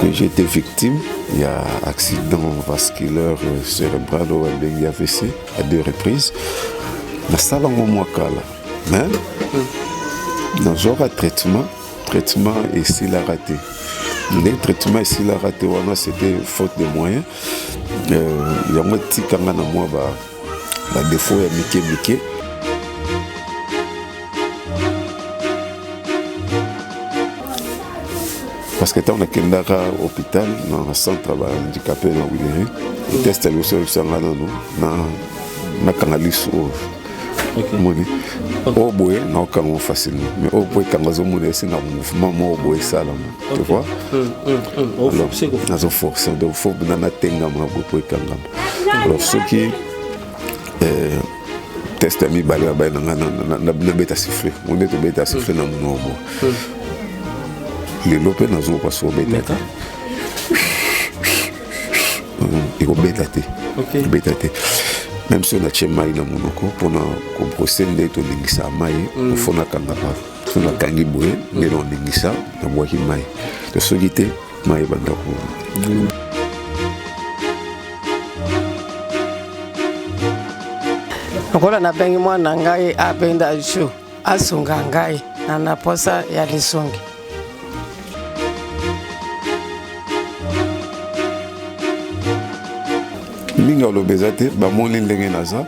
Que j'ai été victime ya accident vasculaire cérébral oyo babengi AVC à deux reprises. Nasala yango mwa kala, mais nazwaka traitement, traitement esilaka te. Ndenge traitement esilaka te wana, c'était faute de moyens. Yango etikanga na mwa badéfaut ya mike mike, parce que ntango nakendaka hôpital na centre bahandicapé na Huileries, test ya liboso oyebisanga nano nakanga liso oyo. Moni oyo boye naokanga facilement, mais oyo po ekanga, ozomona esenga mouvement moko boye esalama, tu vois, nazoforce. Donc faut na natengama boye po ekangama. Alors soki test ya mibale, babai na nga nabeta sifflet. Mo nde tobeta sifflet na monoko boye. Lelo mpe nazokoka so obeta te, ekobeta te, ebeta te. Même soki natie mai na monoko mpona kobrosser, nde toningisa mai, faut nakangaka. So nakangi boye, nde na oningisa, nabwaki mai to. Soki te, mai ebanda ko. Lokola nabengi mwana ngai abenda ju asunga ngai na posa ya lisungi. Mingi aloba eza te. Bamoni ndenge naza,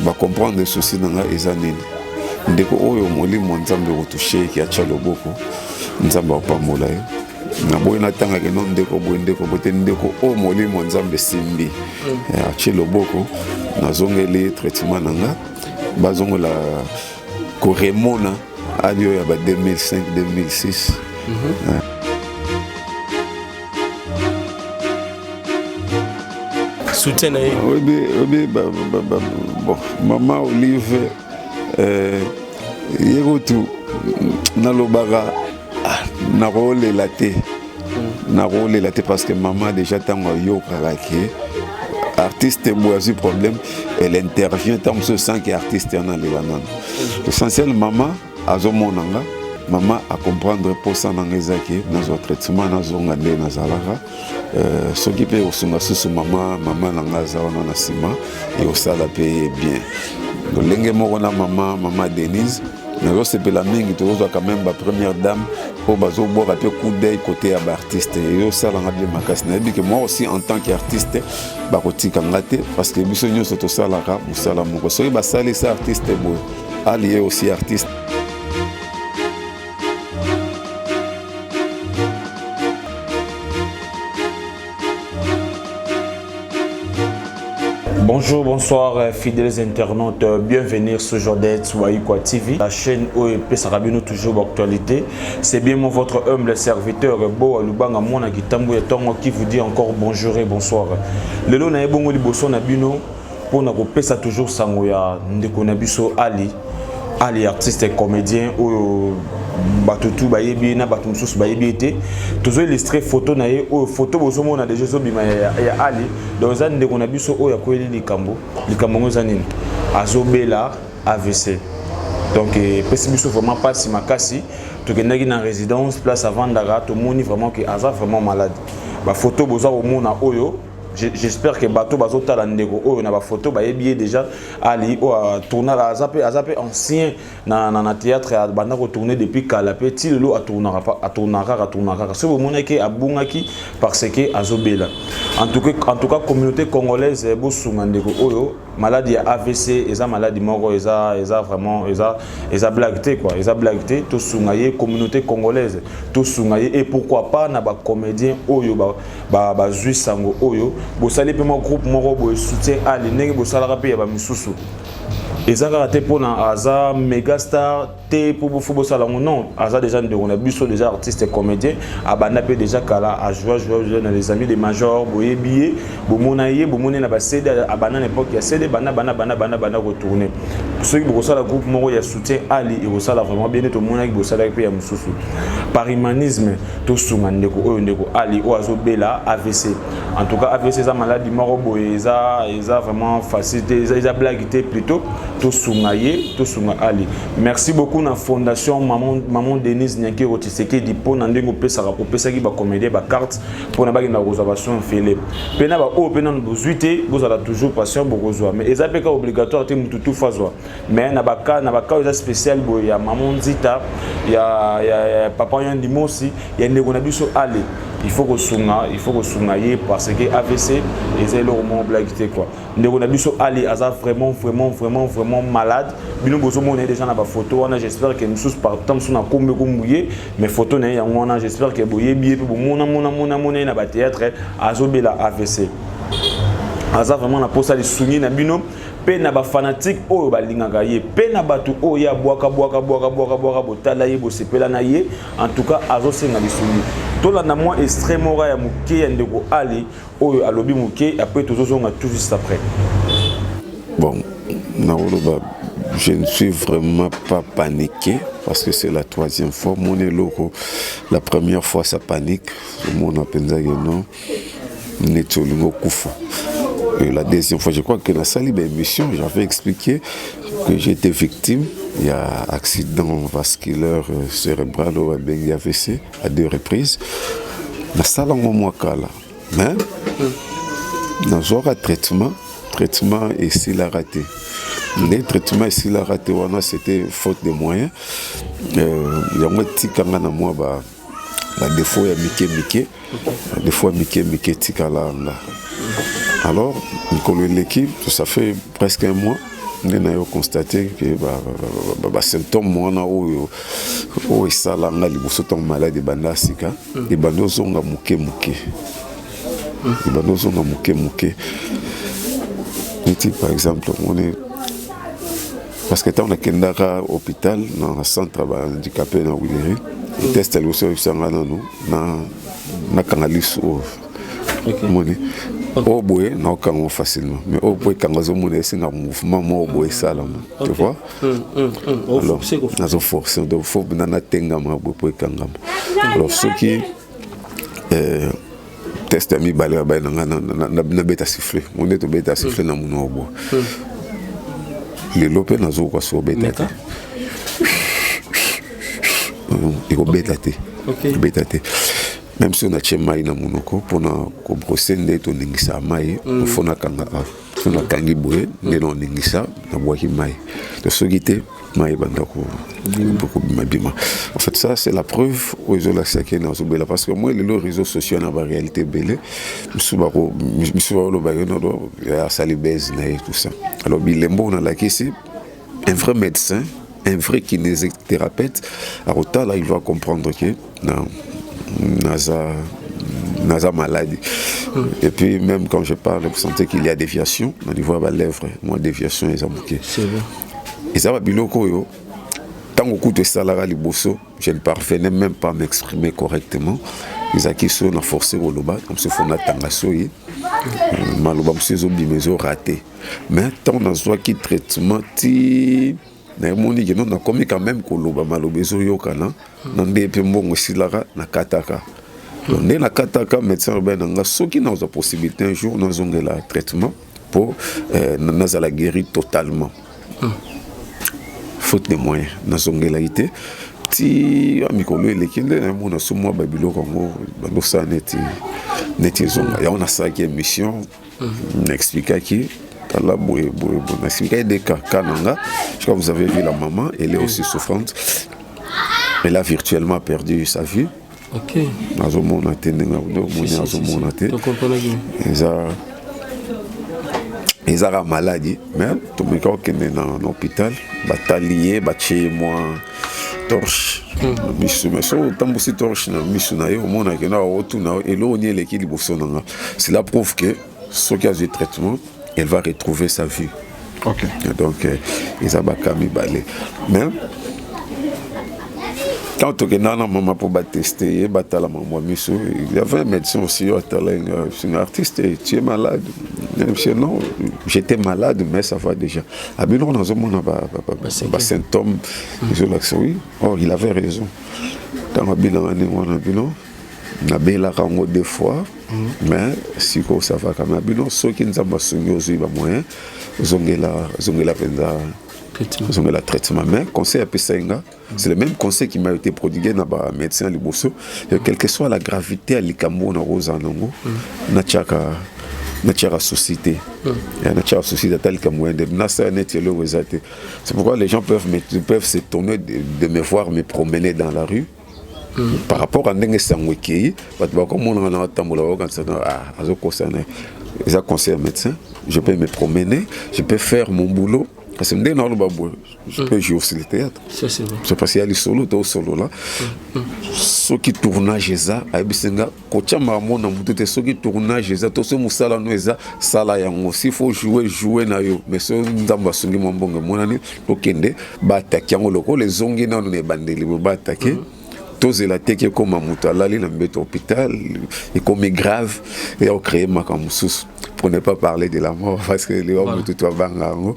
bacomprendre souci na ngai eza nini. Ndeko oyo molimo Nzambe kotoucher eki, atya loboko, Nzambe akopambola ye. Naboyi natangaki no ndeko boye, ndeko boye te. Ndeko oyo molimo Nzambe esimbi, atie loboko, nazongeli traitement na nga, bazongola koremona ali oyo ya ba 2005 2006. Soutien na ye. Oyebi, bon, mama Olive, ye kutu nalobaka nakolela te, nakolela te, parce que mama déjà, ntango ayokaka ke artiste boye azwi problème, elle intervient. Ntango mosusu sans ke artiste wana alela nano. Essentiel, mama azomona nga, mama acomprendre mposa na nga eza ke nazwa traitement, nazonga nde nazalaka. Soki mpe kosunga susu mama, mama na nga aza wana na nsima, ekosala mpe bien. Lolenge moko na mama Denise, nazosepela mingi. Tokozwa quand même bapremière dame oyo bazobwaka mpe coup d'œil côté ya baartiste, ezosalanga bien makasi. Nayebi ke moi aussi, en tant qu'artiste, bakotika nga te, parce que biso nyonso tosalaka mosala moko. Soki basalisa artiste boye, ali ye aussi artiste. Bonjour, bonsoir fidèles internautes, bienvenue sur Jordet Waikwa TV, la chaîne où epesaka bino toujours l'actualité. C'est bien moi, votre humble serviteur, Bo Lubanga Mona Kitambo Tongo, qui vous dit encore bonjour et bonsoir. Lelo na ebongo liboso na bino pour na kopesa toujours sango ya ndeko na biso Ali, Ali artiste et comédien oyo bato tu bayebi na bato mosusu bayebi ete tozo illustrer photo na ye. Oyo photo bozomona déjà ezobima ya Ali. Donc eza ndeko na biso oyo akweli likambo. Likambo yango eza nini? Azobela AVC. Donc epesi biso vraiment mpasi makasi. Tokendaki na résidence, place avandaka, tomoni vraiment ke aza vraiment malade. Bafoto boza komona oyo, j'espère que bato bazotala ndeko oyo na bafoto bayebi ye déjà. Ali oyo atournaka, aza mpe ancien na théâtre, abanda kotourner depuis kala mpe ti lelo atournaka, atournaka kaka, atournaka kaka. Soki bomonaki abungaki, parce que azobela. En tout cas, communauté congolaise, bosunga ndeko oyo. Maladie ya AVC eza maladie moko eza vraiment eza blague te quoi, eza blague te. Tosunga ye, communauté congolaise, tosunga ye. Et pourquoi pas na bacomédien oyo bazwi sango oyo, bosali mpe mwa groupe moko boye, soutien Ali, ndenge bosalaka mpe ya bamisusu. Eza kaka te mpona aza méga star te mpo bofo bosala yango. Non, aza déjà ndeko na biso, déjà artiste comédien, abanda mpe déjà kala, ajoua joua na Les Amis de Major. Boyebi ye, bomona ye, bomoni na baCD. Abanda na époque ya CD, banda banda banda banda banda kotourner. Soki bokosala groupe moko ya soutien Ali, ekosala vraiment bien. Nde tomonaki bosalaki mpe ya mosusu. Par humanisme, tosunga ndeko oyo, ndeko Ali oyo azobela AVC. En tout cas, AVC eza maladie moko boye, eza vraiment facile te, eza blague te plutôt. Tosunga ye, tosunga Ali. Merci beaucoup. na fondation maman, maman Denise Nyankero Tshisekedi mpo na ndenge opesaka opesaki bacomédien bacarte mpo na bakenda kozwa basoin ofele mpe na baoyo mpe nanu bozwi te, bozala toujours patient, bokozwa. Mais eza mpe ka obligatoire te mutu tu azwa. Mais na baka oyo eza spécial boye ya maman Nzita, ya papa Yandi Mosi, ya ndeko na biso Ale, il faut kosunga, il faut kosunga ye parce que AVC eza eloko moko blague te quoi. Ndeko na biso Ali aza vraiment, vraiment, vraiment, vraiment malade. Bino bozomona ye déjà na bafoto wana. J'espère que mosusu par temps mosusu nakombi kombuye, mais photo na ye yango wana. J'espère que boyebi ye mpe bomona mona mona mona ye na bathéâtre. Azobela AVC, aza vraiment na posa lisungi na bino mpe na bafanatike oyo balingaka ye mpe na bato oyo ye abwaka bwaka bwaka bwaka bwaka, botala ye, bosepela na ye. En tout cas azosenga lisungi. Tolanda mwa extrait moko ya moke ya ndeko Ali oyo alobi moke, après tozozonga tout juste après. Bon, nakoloba, je ne suis vraiment pas paniqué parce que c'est la troisième fois. Mon eloko, la première fois, ça panique, omona mpenza ke non, neti olingi okufa. Et la deuxième fois, je crois que nasali baémission, j'avais expliqué que j'ai été victime. Il y a accident vasculaire cérébral oyo babengi AVC à deux reprises. Nasala yango mwa kala, mais nazwaka traitement, traitement esilaka te. Nde traitement esilaka te wana, c'était faute de moyens. Yango etikanga na mwa ba badéfaut ya mike mike, badéfaut ya mike mike etikala nga. Alors mikolo eleki, ça fait presque un mois nde nayo constate ke basymptôme wana oyo esala nga liboso ntango malade ebanda sika, ebandi ozonga moke moke, ebandi ozonga moke moke. Neti par exemple omoni, parce que ntango nakendaka hôpital na centre bahandicapé na Huileries, test ya liboso oyebisanga nanu nakanga lisu oyo. Omoni oyo boye, naokanga facilement, mais oyo po ekanga, ozomona esenga mouvement moko boye esalama, tu vois. Alors nazoforce, donc faut na natengama boye po ekangama. Alors soki test ya mibale, babai na ngai nabeta sifflet. Mo nde tobeta sifflet na monoko boye. Lelo mpe nazokoka so obeta te, ekobeta te, ekobeta te. Même soki natie mai na monoko mpona kobrosser, nde toningisa mai, faut nakanga awa. So nakangi boye, nde na oningisa, nabwaki mai to soki te, mai ebanda kobimabima. En fait, ça c'est la preuve oyo ezolakisaki nazobela, parce que moi lelo réseaux sociaux na baréalité ebele, misu balobaki nodo asali base na ye, tout ça. Alors bilembo nalakisi, un vrai médecin, un vrai kinésithérapeute akotala, il va comprendre que na naza maladie. Et puis même quand je parle, vous sentez qu'il y a déviation au niveau ya balèvre, mwa déviation eza moke. Eza babiloko oyo ntango kutu esalaka liboso, je ne parvenais même pas à m'exprimer correctement. Ezalaki so na force koloba, comme so faut natanga soyi, maloba mosusu ezobima, ezorater. Mais ntango nazwaki traitement ti nayemoni ke no, nakomi quand même koloba, maloba ezoyokana na nde mpe mbongo esilaka, nakataka. Donc nde nakataka, médecin alobai na nga soki nazwa possibilité un jour nazongela traitement mpo nazala guéri totalement. Faute de moyens, nazongelaki te. Ti mikolo eleki nde namona so mwa babiloko yango bandosala neti ezonga. Yango nasalaki émission, naexplikaki tala boye boye boye, naexplikaki des cas na nga. Je crois que vous avez vu la maman, elle est aussi souffrante, elle a virtuellement perdu sa vue. Nazomona te ndenge omoni, azomona te. Ezaka maladie, mais tomeka kokende na hôpital, batali ye, batie ye mwa torche na misu. Mais so otambusi torche na misu na ye, omonake na otuna eloko nini eleki liboso na nga. Cela prouve que soki azwi traitement, elle va retrouver sa vue. Donc eza baka mibale. Mais quand tokendaka na mama mpo bateste ye, batala mamwa miso, il y avait un médecin aussi oyo atala nga: "Artiste, tu es malade." Monsieur: "Non, j'étais malade, mais ça va déjà." Abino nazomona basymptôme ezolakisa oui. Or il avait raison. Ntango abinanga ndenge wana, bino nabelaka yango deux fois, mais sikoyo ça va quand même. Bino soki Nzambe asungi, ozwi bamoyen, ozongela, ozongela mpenza. Nazongela traitement, mais conseil apesai nga, c'est le même conseil qui m'a été prodigué na bamédecin liboso: quelle que soit la gravité ya likambo oyo nakozala nango, natiaka souci te, natiaka souci te. Ata likambo ya nde nasala neti eloko eza te. C'est pourquoi les gens peuvent s'étonner de me voir me promener dans la rue par rapport à ndenge sango ekei. Bato bakomonanga na batambola, bakokanisa azokosana. Eza conseil ya médecin. Je peux me promener, je peux faire mon boulot, parce que ndenge naoloba boye, je peux jouer aussi le théâtre. C'est parce ya lisolo to osolola. Soki tournage eza, ayebisi nga kotia makambo na motu te. Soki tournage eza to so mosala no eza, sala yango. S'il faut jouer, jouer na yo. Mais so Nzambe asungi, mwa mbongo emonani, tokende baatake yango lokola ezongi nano na ebandeli boye. Baatake, tozela teke ekóma moto alali na mbeto hôpital, ekomi grave, eya ocréer makambo mosusu, pour ne pas parler de la mort, parce que liwa, motu to abanga yango.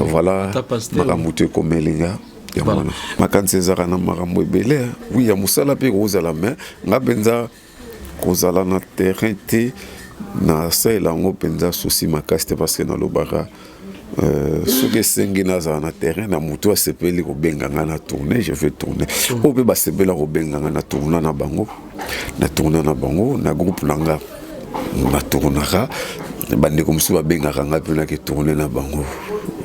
Voilà makambo to ekomeli nga, yango wana. Makanisi ezalaka na makambo ebele, oui, ya mosala mpe kozala, mais nga mpenza kozala na terrain te, nasalela yango mpenza souci makasi te, parce que nalobaka, soki esengi nazala na terrain, na motu asepeli kobenga nga na tourner, je vais tourner. Oyo mpe basepela kobenga nga na tourna na bango, na tourna na bango. Na groupe na nga natournaka, bandeko mosusu babengaka nga mpe nake tourner na bango.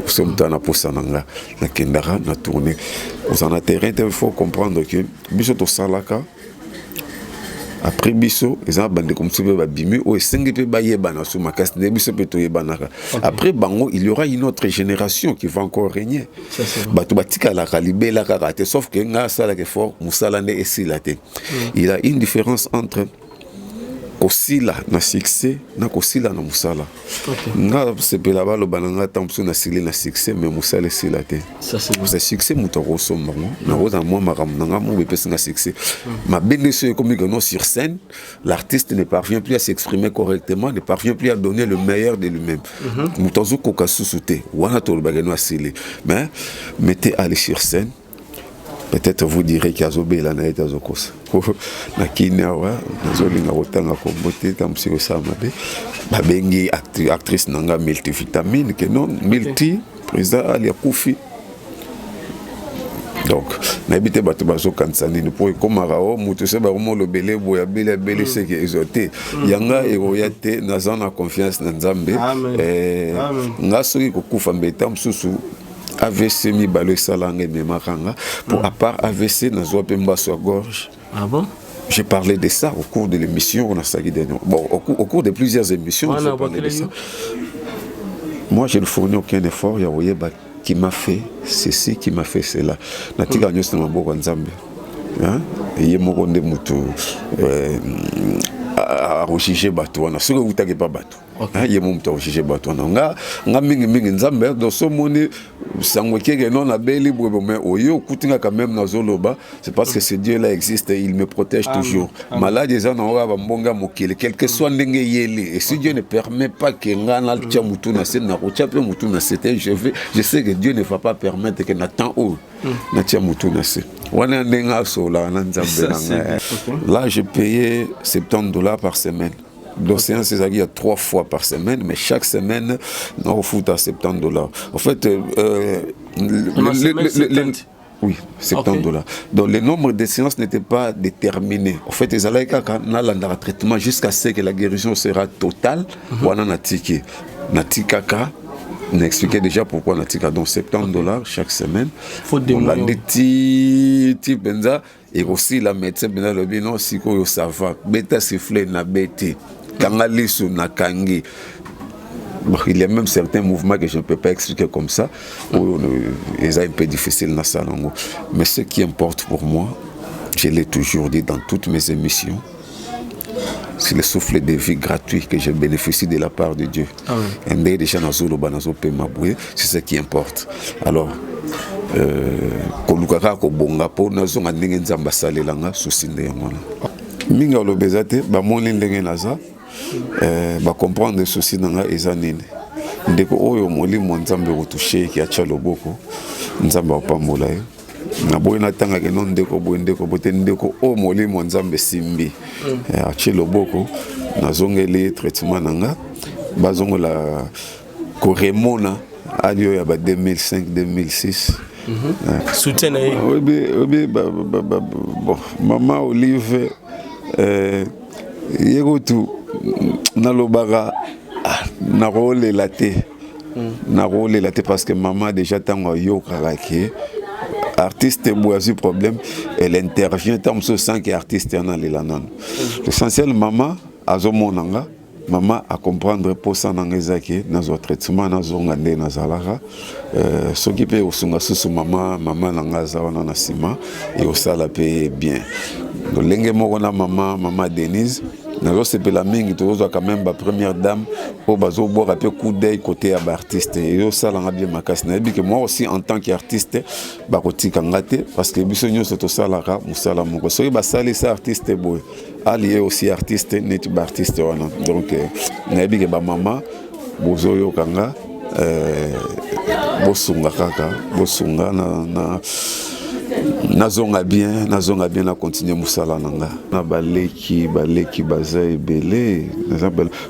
So moto ana posa na nga, nakendaka na tourner. Kozala na terrain te, il faut comprendre que biso tosalaka, après biso eza na bandeko mosusu mpe babimi oyo esengi mpe bayebana so makasi nde biso mpe toyebanaka. Après bango, il y aura une autre génération qui va encore régner. Bato batikalaka libela kaka te, sauf que nga asalaka effort, mosala nde esila te. Il y a une différence entre kosila na succès na kosila na mosala. Nga sepela baloba na nga, ntango mosusu nasili na succès, mais mosala esila te. Parce succès, moto akosomba ngo, nakozala mwa makambo na nga mo epesi nga succès. Mabe nde so ekomi que non, sur scène, l'artiste ne parvient plus à s'exprimer correctement, ne parvient plus à donner le meilleur de lui-même, moto azokoka susu te, wana tolobaka no asili. Mais mettez aller sur scène, peut-être vous direz qu'azobela na ye te, azokosa. Na kini awa, nazolinga kotanga kombo te, ta mosusu kosala mabe. Babengi actrice na nga Multivitamine ke non, multi président Ali akufi. Donc nayebi te bato bazokanisa nini, mpo ekomaka o moto se bakoma olobele boye, abeli, abeli, seke ezwa te. Yanga ekoya te, naza na confiance na Nzambe. Nga soki kokufa mbeta mosusu, AVC mibale esalanga, ememaka nga po à part AVC, nazwa mpe mbaso ya gorge. Ah bon? J'ai parlé de ça au cours de l'émission on a sagi. Bon, au cours de plusieurs émissions, j'ai parlé de ça. Moi, je ne fournis aucun effort ya koyeba qui m'a fait ceci, qui m'a fait cela. Natika nyonso na maboko ya Nzambe. Ye moko nde motu akojuger bato wana. Soki eutaki pa bato, ye mo moto akojuger bato wana. Nga mingimingi Nzambe. Donc so omoni sango ekeke non, nabeli boye, mais oyo okuti nga quand même nazoloba, c'est parce que ce Dieu là existe et il me protège toujours. Maladi eza nango kaka bambongo ya mokili, quel que soit ndenge eyeli. Et si Dieu ne permet pas ke nga natia motu na se, nakotia mpe motu na se te. Je sais que Dieu ne va pas permettre que na temps oyo natia motu na se. Wana ndenge asolaka na Nzambe na ngai. Là, je payais 70 $ par semaine. Donc séance ezalaki ya trois fois par semaine, mais chaque semaine nakofuta 70 $. En fait, oui, 70 $. Donc le nombre de séances n'était pas déterminé. En fait, ezalaki kaka nalandaka traitement jusqu'à ce que la guérison sera totale. Wana natiki, natikaka, on a expliqué déjà pourquoi natika. Donc 70 $ chaque semaine. Olandi ti ti mpenza ekosila. Médecin mpenza alobi non, sikoyo ça va, beta sifflet na bete, kanga liso nakangi. Bon, il y a même certains mouvements que je ne peux pas expliquer comme ça, où c'est un peu difficile dans ça. Mais ce qui importe pour moi, je l'ai toujours dit dans toutes mes émissions, c'est le souffle de vie gratuit que je bénéficie de la part de Dieu. Nde déjà nazoloba, nazopema boye, c'est ce qui importe. Alors koluka kaka kobonga mpo nazonga ndenge Nzambe asalelanga, souci nde yango wana. Mingi aloba eza te, bamoni ndenge naza, bacomprendre souci na ngai eza nini. Ndeko oyo molimo Nzambe kotoucher eki, atya loboko, Nzambe akopambola ye. Naboyi natangaka no ndeko boye, ndeko boye te. Ndeko oyo molimo Nzambe esimbi, atie loboko, nazongeli traitement na nga, bazongola koremona. Ali oyo ya ba 2005 2006. Soutien na ye. Oyebi bon, mama Olive, ye kutu nalobaka, ah, nakolela te, nakolela te, parce que mama déjà, ntango ayokaka ke artiste boye azwi problème, elle intervient. Ntango mosusu sans ke artiste wana alela nano. L'essentiel, mama azomona nga, mama acomprendre mposa na nga eza ke nazwa traitement, nazonga nde nazalaka. Soki mpe osunga susu mama, mama na nga aza wana na nsima, ekosala mpe bien. Lolenge moko na mama Denise, nazosepela mingi. Tozozwa quand même bapremière dame oyo bazobwaka mpe coup d'œil côté ya baartiste, ezosalanga bien makasi. Nayebi ke moi aussi, en tant qu'artiste, bakotika nga te, parce que biso nyonso tosalaka mosala moko. Soki basalisa artiste boye, Ali ye aussi artiste neti baartiste wana. Donc nayebi ke bamama bozoyoka nga, bosunga kaka, bosunga na nazonga bien, nazonga bien, na continue mosala na nga. Na baleki, baleki baza ebele.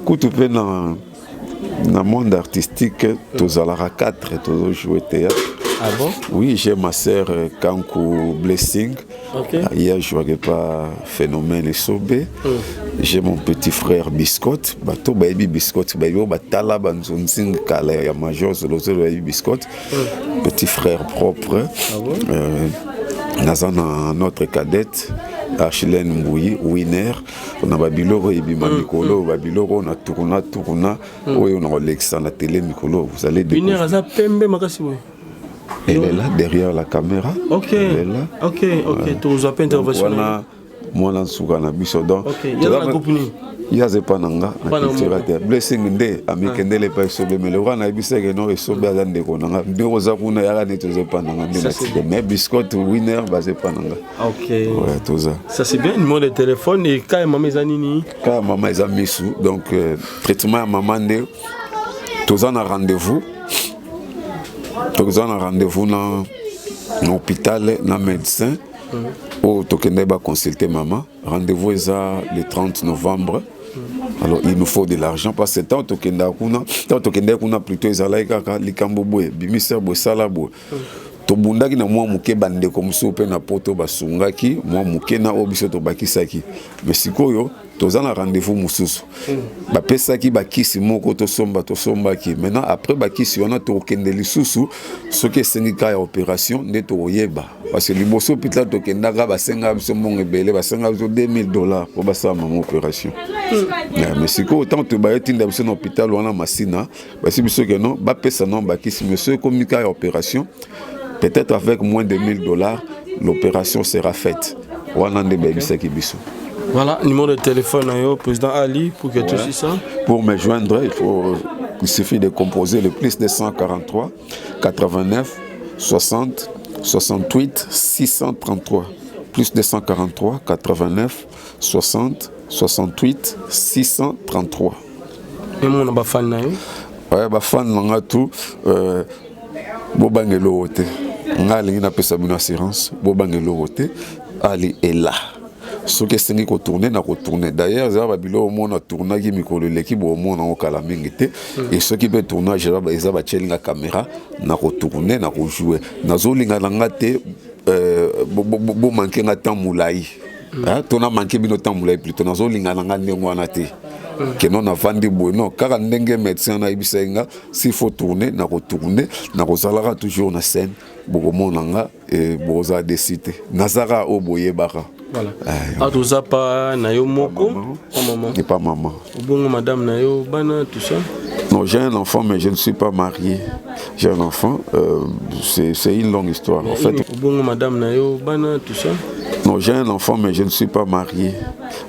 Kutu mpe na monde artistique tozalaka 4, tozojouer théâtre. Ah bon? Oui, j'ai ma sœur Kanku Blessing. Hier, je jouais pas Phénomène et Sobé. J'ai mon petit frère Biscotte. Bato bayebi Biscotte, bayebi batala banzonzing kala ya Major Zolozolo, bayebi Biscotte. Petit frère propre. Ah bon? Naza na notre cadette Archilène Mbouyi Winner na babiloko ebima mikolo, babiloko na tourna tourna oyo na kolekisa na télé mikolo, vous allez Winner aza pembe makasi boye. Elle est là derrière la caméra. Elle est là. Ok, tozwa mpe intervention na ye. Wana mwana nsuka na biso, donc Ok, ye aza na groupe nini? Ye aza epa na nga na Epa na Cultura moko. te. Blessing nde amikendele epa Esobe, mais lokola nayebisaki no Esobe aza ndeko na nga, ndenge oza kuna yaka neti oza epa na nga nde Ça, c'est natike, mais Biscotte, Winner baza epa na nga. Ouais, toza. Ça, c'est bien. Numéro de téléphone et cas ya mama eza nini? Kaka mama eza misu. Donc traitement ya mama nde toza na rendez-vous, toza na rendez-vous na hôpital na médecin oyo tokendaki baconsulte mama. Rendez-vous eza le 30 novembre. Alors il nous faut de l'argent, parce que tant tokendaka kuna, tant tokendaki kuna plutôt, ezalaki kaka likambo boye, bimisa boye, sala boye. Tobundaki na mwa moke, bandeko mosusu mpe na Poto basungaki mwa moke na oyo biso tobakisaki. Mais sikoyo toza na rendez-vous mosusu, bapesaki bakisi moko tosomba, tosombaki. Maintenant, après bakisi wana, tokokende lisusu. Soki esengi kaka ya opération nde tokoyeba, parce que liboso hôpital tokendaka, basengaka biso mbongo ebele, basengaka biso 2000 $ mpo basala mama opération. Mais sikoyo, ntango tobayetinda biso na hôpital wana Masina, basi biso ke non, bapesa non bakisi, mais soki ekomi kaka ya opération, peut-être avec moins de 1000 $ l'opération sera faite. Wana nde bayebisaki biso. Voilà, numéro de téléphone na yo, président Ali, pour que tout ça. Pour me joindre, il suffit de composer le plus 243 89 60 68 633. Plus 243 89 60 68 633. Emona bafani na yo. Ouais, bafan na nga tout, bobanga eloko te. Nga alingi napesa bino assurance, bobanga eloko te. Ali ela soki esengi kotourne, na kotourne. D'ailleurs eza babiloko omona tournaki mikolo eleki, boomona yango kala mingi te. E soki mpe tournage eza, batielinga caméra, na kotourne, na kojoue. Nazolinga na nga te bomanke nga temps molai, to na manke bino temps molai plutôt. Nazolinga na nga ndenge wana te keno navandi boye, non. Kaka ndenge médecin nayebisaki nga, s'il faut tourner, na kotourne, na kozalaka toujours na scène. Bokomona nga, bokozala déçus te. Nazaka oyo boyebaka. Voilà. Ah, toza pa na yo moko, pa maman. Et pas maman. Obongo madame na yo, bana, tout ça? Non, j'ai un enfant, mais je ne suis pas marié. J'ai un enfant, c'est une longue histoire. En fait, Obongo madame na yo, bana, tout ça? Non, j'ai un enfant, mais je ne suis pas marié.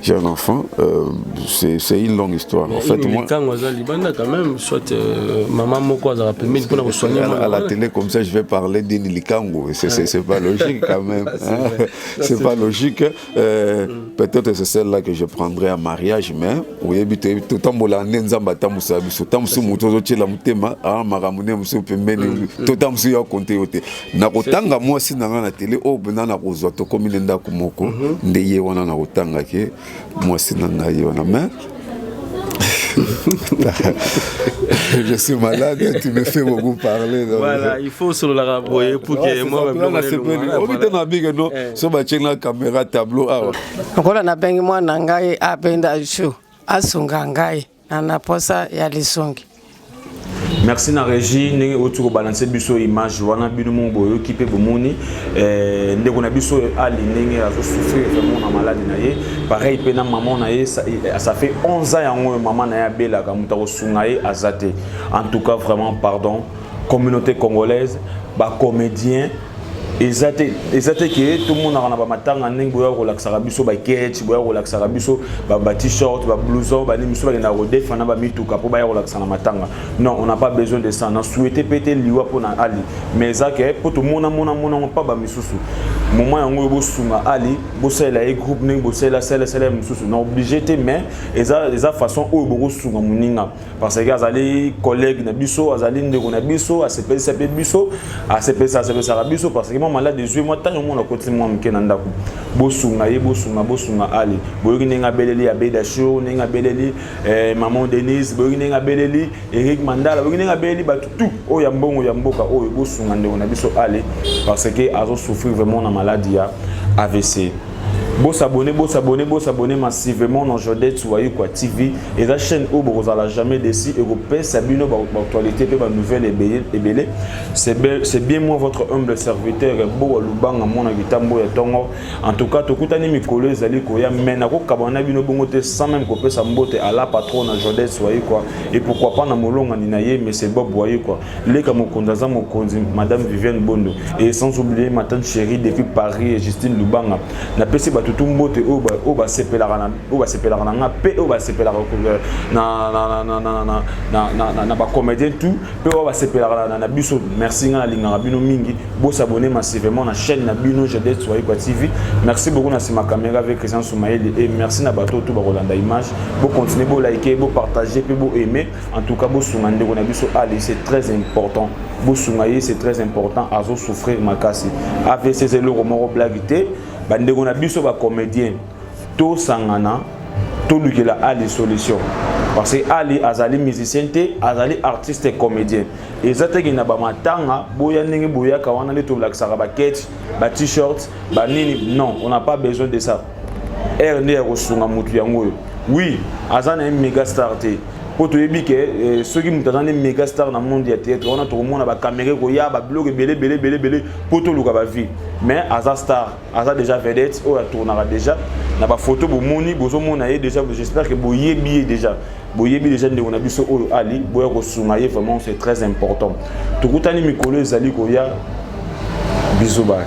J'ai un enfant, c'est une longue histoire. En fait, moi, Quand aza libanda quand même, soit maman moko azala pembeni mpona kosoigner. À la télé comme ça, je vais parler d'une likango. C'est pas logique quand même. Hein. C'est pas logique. Peut-être c'est celle-là que je prendrai en mariage, mais oyebi totambola nde Nzambe atambusaka biso. Ntango moto ozotiela motema aa makambo nde mosusu pembeni, to ntango mosusu ya konte yo te. Nakotanga mwasi na ngai na tele oyo mpenza nakozwa, tokomi nde ndako moko nde ye wana, nakotanga ke mwasi na ngai ye wana, mais Je suis malade, tu me fais beaucoup parler. Donc... Voilà, il faut solo la boye pour que moi obite na bike no so batie na caméra tableau awa. Lokola nabengi mwana ngai abenda ju asunga ngai na na posa ya lisungi. Merci na régie ndenge oti kobalanse biso image wana, bino moko boyoki mpe bomoni ndeko na biso Ali ndenge azosouffrir vraiment na maladi na ye. Pareil mpe na maman na ye, ça fait 11 ans yango oyo mama na ye abelaka, moto akosunga ye aza te. En tout cas, vraiment pardon, communauté congolaise, bacomédien, eza te, eza te ke tomonaka na bamatanga ndenge boya kolakisaka biso baketch, boya kolakisaka biso ba t-shirt, bablouson, banini misu, bakendaka kodefa na bamituka mpo baya kolakisa na matanga. Non, on n'a pas besoin de ça. Na souhaite mpe te liwa mpo na Ali, mais eza ke mpo tomona mona mona ngo mpa bamisusu. Moment yango oyo, bosunga Ali, bosalela ye groupe ndenge bosalela sala sala ya mosusu. Na obligé te, mais eza façon oyo bokosunga moninga, parce que azali collègue na biso, azali ndeko na biso, asepelisa mpe biso, asepelisa, asepelisaka biso, parce que mwa malade ezwi mwa ntango mona akoti mwa moke na ndako. Bosunga ye, bosunga, bosunga Ali. Boyoki ndenge abeleli Abeda Show, ndenge abeleli maman Denise, boyoki ndenge abeleli Eric Mandala, boyoki ndenge abeleli bato tout oyo ya mbongo ya mboka oyo. Bosunga ndeko na biso Ali, parce que azosouffrir vraiment na maladie ya AVC. Bosabone, bosabone, bosabone massivement na Jodet Wayikwa TV. Eza chaîne oyo bokozala jamais déçu, ekopesa bino baactualité mpe banouvelle ebele. C'est bien moi, votre humble serviteur, Bowa Lubanga, mwana kitambo ya ntongo. En tout cas, tokutani mikolo ezali koya, mais nakokabana na bino bongo te sans même kopesa mbote à la patronne na Jodet Wayikwa, et pourquoi pas na molongani na ye, monsieur Bob Wayikwa, leka mokonzi, aza mokonzi, madame Viviane Bondo, et sans oublier ma tante chérie depuis Paris, Justine Lubanga. Napesi bato tu mbote oyo basepelaka na nga mpe oyo basepelaka na bacomédien tout mpe oyo basepelaka na biso. Merci, nga nalingaka bino mingi. Bosabone massivement na chaîne na bino Jodet Wayikwa TV. Merci beaucoup. Na nsima caméra avec Christian Soumaïli, et merci na bato tout bakolanda image. Bocontinue, bolike, bopartage mpe boaime. En tout cas, bosunga ndeko na biso Ali, c'est très important. Bosunga ye, c'est très important, azosouffrir makasi. AVC eza eloko moko blague te. Bandeko na biso bacomédien, tosangana, tolukela Ali solution, parce que Ali azali musicien te, azali artiste comédien. Eza teke na bamatanga boya ndenge boyaka wana nde tolakisaka baketch, ba t-shirt, banini. Non, on n'a pas besoin de ça. Aire nde ya kosunga motu yango oyo. Oui, aza na ye méga star te, mpo toyebi ke soki moto aza nde méga star na monde ya théâtre wana, tokomona bacaméra koya, babiloko ebele ebele ebele ebele mpo toluka bavie. Mais aza star, aza déjà vedette oyo atournaka déjà na bafoto, bomoni, bozomona ye déjà. J'espère que boyebi ye déjà, boyebi déjà ndeko na biso oyo Ali. Boya kosunga ye, vraiment c'est très important. Tokutani mikolo ezali koya. Bisous, bye.